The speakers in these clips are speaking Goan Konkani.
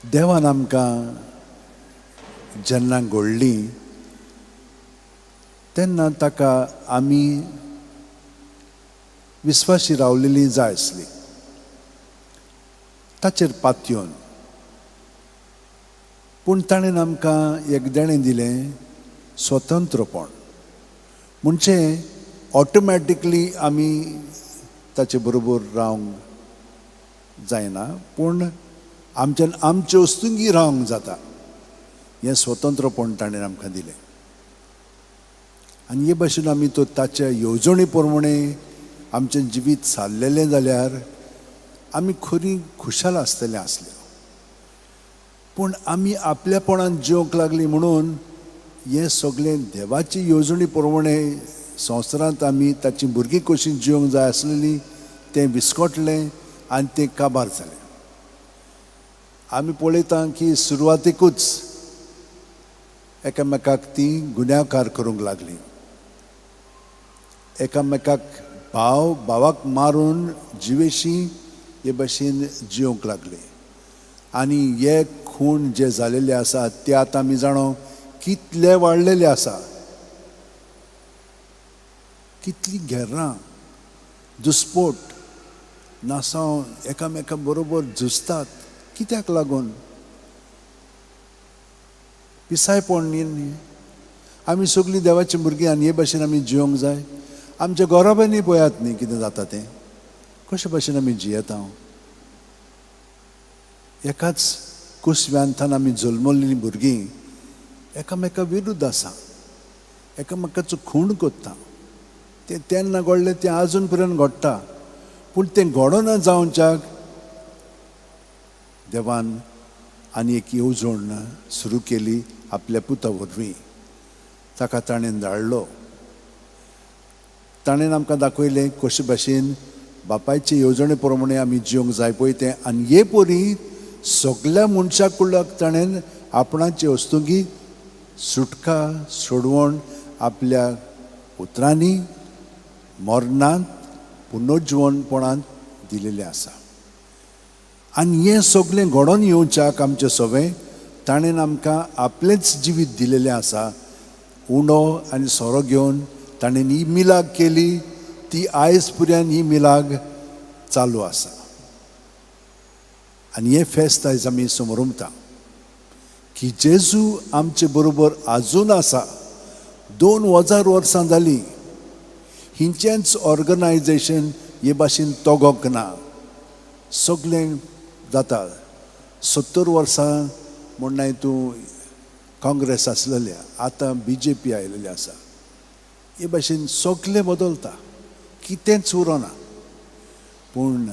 देवान आमकां जेन्ना घडलीं तेन्ना ताका आमी विस्वाशी रावलेलीं जाय आसली, ताचेर पातयेवन. पूण ताणें आमकां एक देणें दिलें, स्वतंत्रपण. म्हणजे ऑटोमॅटिकली आमी ताचे बरोबर रावंक जायना, पूण आमच्यान आमचे वस्तुंगी रावंक जाता. हें स्वतंत्रपण ताणें आमकां दिलें. आनी हे भाशेन आमी तो ताच्या येवजणे प्रमाणे आमचें जिवीत सारलेलें जाल्यार आमी खरी खुशाल आसतलें आसले. पूण आमी आपल्यापणान जिवंक लागली म्हणून हें सगळें देवाचे येवजणे प्रमाणे संवसारांत आमी ताचीं भुरगीं कशीं जिवंक जाय आसलेलीं तें विस्कटलें आनी तें काबार जालें. आमी पळयता की सुरवातेकूच एकामेकाक तीं गुन्यांवकार करूंक लागलीं. एकामेकाक भाव भावाक मारून जिवेशी हे भाशेन जिवंक लागले. आनी हे खून जे जालेले आसा ते आतां आमी जाणो कितले वाडलेले आसा, कितलीं घेर्रां, दुस्पोट, नासांव एकामेका बरोबर झुजतात. कित्याक लागून? पिसायपण न्ही. आमी सगळीं देवाचीं भुरगीं आनी हे भाशेन आमी जिवंक जाय. आमच्या घराब्यांनी पळयात न्ही कितें जाता तें, कशे भाशेन आमी जियेता. एकाच कुसव्यांतल्यान आमी जल्मल्लीं भुरगीं एकामेका विरुद्ध आसा, एकामेकाचो खूण करता. तें तेन्ना घडलें तें आजून पर्यंत घडटा. पूण तें घडना जावच्याक देवान आनी एक येवजण सुरू केली आपल्या पुता वरवीं. ताका ताणें धाडलो. ताणें आमकां दाखयलें कशे भाशेन बापायचे येवजणे प्रमाणे आमी जिवंक जाय पळय तें. आनी हे परी सगल्या मनशा कुळाक ताणें आपणाचे वस्तुंगी सुटका सोडवण आपल्या उतरांनी मरणांत पुनर्जिवनपणांत दिलेलें आसा. आनी हें सगळें घडोवन येवच्याक आमचें सवें ताणें आमकां आपलेंच जिवीत दिलेलें आसा. उंडो आनी सोरो घेवन ताणें ही मिलाग केली, ती आयज पर्यंत ही मिलाग चालू आसा. आनी हें फेस्त आयज आमी समरुमता की जेजू आमचे बरोबर आजून आसा. 2000 वर्सां जालीं हिंचेंच ऑर्गनायजेशन हे भाशेन तोगोंक ना. सगळें जाता. 70 वर्सां म्हणनाय तूं काँग्रेस आसलेलें, आतां बीजेपी आयलेलें आसा. हे भाशेन सगळें बदलता, कितेंच उरना. पूण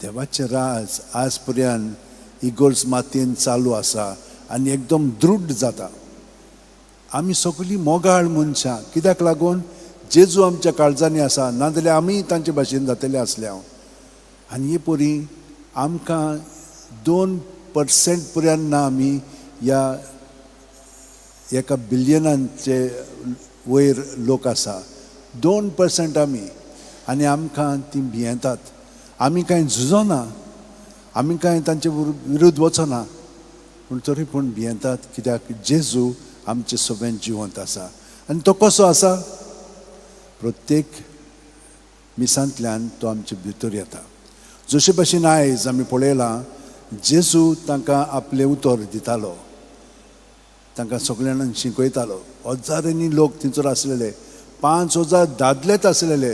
देवाचें राज आज पर्यंत इगर्ज मातयेन चालू आसा आनी एकदम दृढ जाता. आमी सगळीं मोगाळ मनशां. कित्याक लागून? जेजू आमच्या काळजांनी आसा, नाजाल्यार आमी तांचे भाशेन जातले आसले हांव. आनी हे परी आमकां 2% पर्यंत ना आमी ह्या एका बिलियनांचे वयर लोक आसा, 2% आमी. आनी आमकां ती भियेतात. आमी कांय झुजोना, आमी कांय तांचे विरुद्ध वचना, पूण तरी पूण भियेतात. कित्याक? जेजू आमचे सगळ्यान जिवंत आसा. आनी तो कसो आसा? प्रत्येक मिसांतल्यान तो आमचे भितर येता. जशे भाशेन आयज आमी पळयलां जेजू तांकां आपलें उतर दितालो, तांकां सगळ्यांक शिकयतालो. हजारांनी लोक थंयसर आसलेले, 5000 दादलेच आसलेले.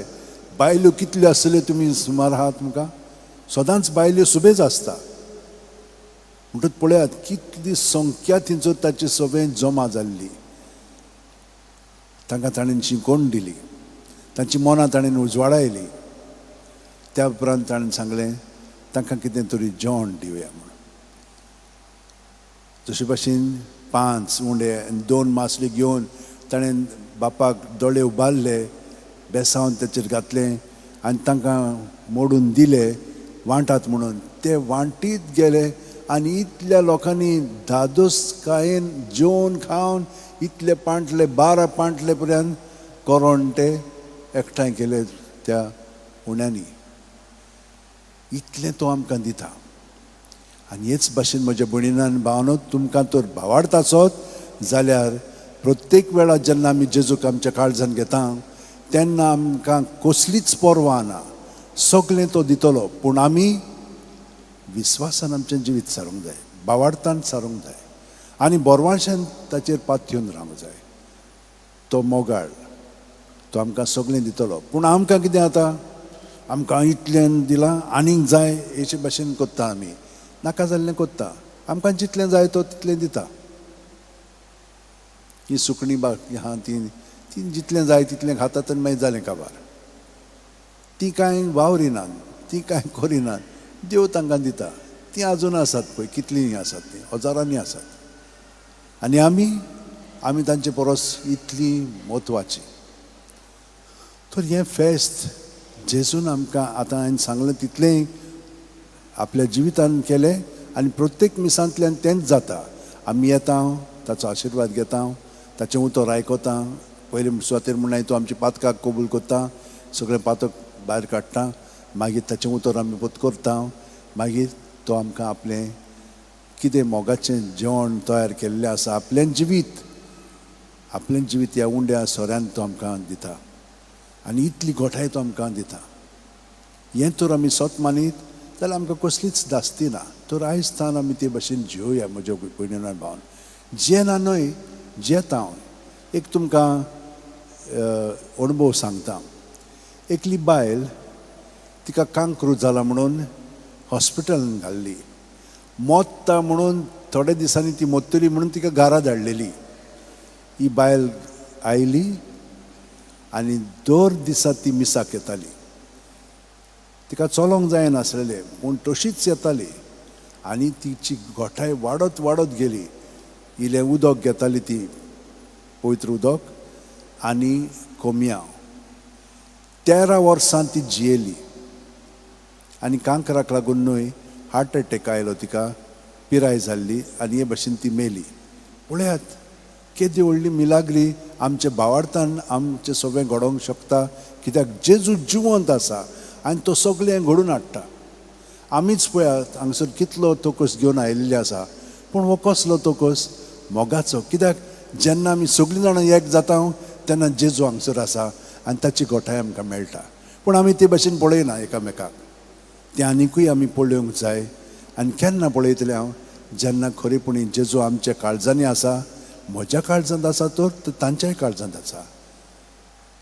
बायल्यो कितल्यो आसल्यो तुमी सुमार आहात तुमकां? सदांच बायल्यो सुबेज आसता. म्हणटकच पळयात कितली संख्या थंयसर ताचे सगळें जमा जाल्ली. तांकां ताणें शिकोवन दिली, तांची मनां ताणें उजवाडायली. त्या उपरांत ताणें सांगलें तांकां कितें तरी जेवण दिवया म्हणून. जशे भाशेन 5 उंडे आनी 2 मासले घेवन ताणें बापाक दोळे उबारले, बेसांव ताचेर घातलें आनी तांकां मोडून दिले वांटात म्हणून. ते वांटीत गेले आनी इतल्या लोकांनी धादोसकायेन जेवन खावन इतले पांटले, 12 पांटले पर्यंत कोरोण ते एकठांय केले त्या उण्यांनी. इतलें तो आमकां दिता. आनी हेच भाशेन म्हज्या भयणीन भावानो, तुमकां तर भावार्थ आसत जाल्यार प्रत्येक वेळा जेन्ना आमी जेजूक आमच्या काळजान घेता तेन्ना आमकां कसलीच पर्वा ना, सगळें तो दितलो. पूण आमी विस्वासान आमचें जिवीत सारूंक जाय, भावार्थान सारूंक जाय आनी बोरवांशान ताचेर पातयेवन रावंक जाय. तो मोगाळ, तो आमकां सगळें दितलो. पूण आमकां कितें जाता, आमकां इतलें दिलां आनीक जाय हेचे भाशेन करता आमी, नाका जाल्लें करता. आमकां जितलें जाय तो तितलें दिता. ही सुकणीं बाकी आहा तीं तीं जितलें जाय तितलें खातात आनी मागीर जालें काबार. तीं कांय वावरिनात, तीं कांय करिनात, देव तांकां दिता. तीं आजून आसात पळय, कितलीं आसात तीं, हजारांनी आसात. आनी आमी आमी तांचे परस इतलीं म्हत्वाचीं. तर हें फेस्त जेजून आमकां आतां हांवें सांगलें तितलेंय आपल्या जिवितान केलें आनी प्रत्येक मिसांतल्यान तेंच जाता. आमी येता, ताचो आशिर्वाद घेता, ताचें उतर आयकता. पयले सुवातेर म्हणल्यार तो आमच्या पातकाक कबूल करता, सगळें पातक भायर काडटा, मागीर ताचें उतर आमी पत्करता, मागीर तो आमकां आपलें कितें मोगाचें जेवण तयार केल्लें आसा, आपलें जिवीत, आपलें जिवीत ह्या उंड्या सोऱ्यान तो आमकां दिता आनी इतली गोठाय तो आमकां दिता. हें तर आमी सत मानीत जाल्यार आमकां कसलीच धास्ती ना. तर आयज तान आमी ते भाशेन जियोया म्हज्या भयणीन भावन. जियेना न्हय, जियेता हांव. एक तुमकां अणभव सांगता. एकली बायल, तिका कांक्रू जाला म्हणून हॉस्पिटलान घाल्ली. मोत्ता म्हणून थोड्या दिसांनी ती मोत्तली म्हणून तिका घरा धाडलेली. ही बायल आयली आनी दर दिसा ती मिसाक येताली. तिका चलोंक जायनासलेलें पूण तशीच येताली आनी तिची गोठाय वाडत वाडत गेली. इल्लें उदक घेताली ती, पवित्र उदक आनी कोमयांव. 13 वर्सां ती जियेली आनी कांक्राक लागून न्हय हार्ट एटॅक आयलो तिका, पिराय जाल्ली आनी हे भशेन ती मेली. पळयात केदी व्हडली मिलाग्री आमच्या भावार्थान आमचें सगळें घडोवंक शकता. कित्याक जेजू जिवंत आसा आनी तो सगळें घडून हाडटा. आमीच पळयात हांगसर कितलो तोकस घेवन आयिल्ले आसा, पूण हो कसलो तोकस? मोगाचो. कित्याक जेन्ना आमी सगळीं जाणां एक जाता तेन्ना जेजू हांगसर आसा आनी ताची गोठाय आमकां मेळटा. पूण आमी ते भाशेन पळयना एकामेकाक, तें आनिकूय आमी पळोवंक जाय. आनी केन्ना पळयतलें हांव? जेन्ना खरेपणी जेजू आमच्या काळजांनी आसा, म्हज्या काळजांत आसा तर तांच्याय काळजांत आसा.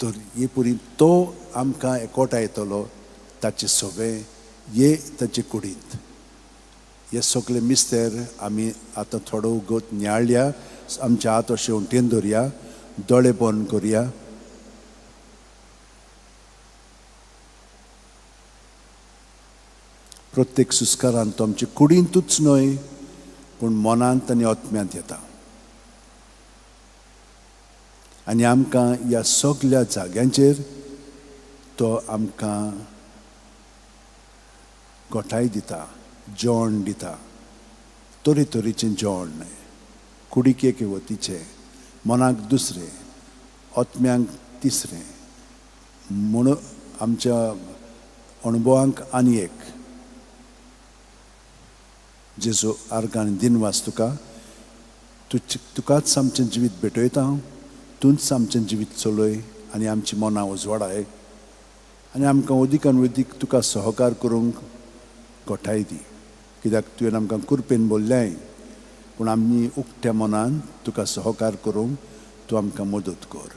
तर हे पुरी तो आमकां एकवटायतलो ताचे सगळे ये ताचे कुडींत. हे सगळे मिस्तेर आमी आतां थोडो उगत नियाळया, आमचे हात अशे उंटेन दवरया, दोळे बंद करया. प्रत्येक सुस्कारान तो आमचे कुडींतूच न्हय पूण मनांत आनी आत्म्यांत येता आनी आमकां ह्या सगल्या जाग्यांचेर तो आमकां गोठाय दिता, जेवण दिता, तरेतरेचें जेवण, कुडीक एके वतीचें, मनाक दुसरें, आत्म्यांक तिसरें, म्हूण आमच्या अणभवांक आनी एक. जेजू आर्गान दिनवास तुका, तुकाच आमचें जिवीत भेटयता हांव, तूंच आमचें जिवीत चलय आनी आमची मनां उजवाडाय आनी आमकां अदीक आनी अदीक तुका सहकार करूंक गोठाय दी. कित्याक तुवें आमकां कुरपेन बोल्ल्याय, पूण आमी उक्त्या मनान तुका सहकार करूंक तूं आमकां मदत कर.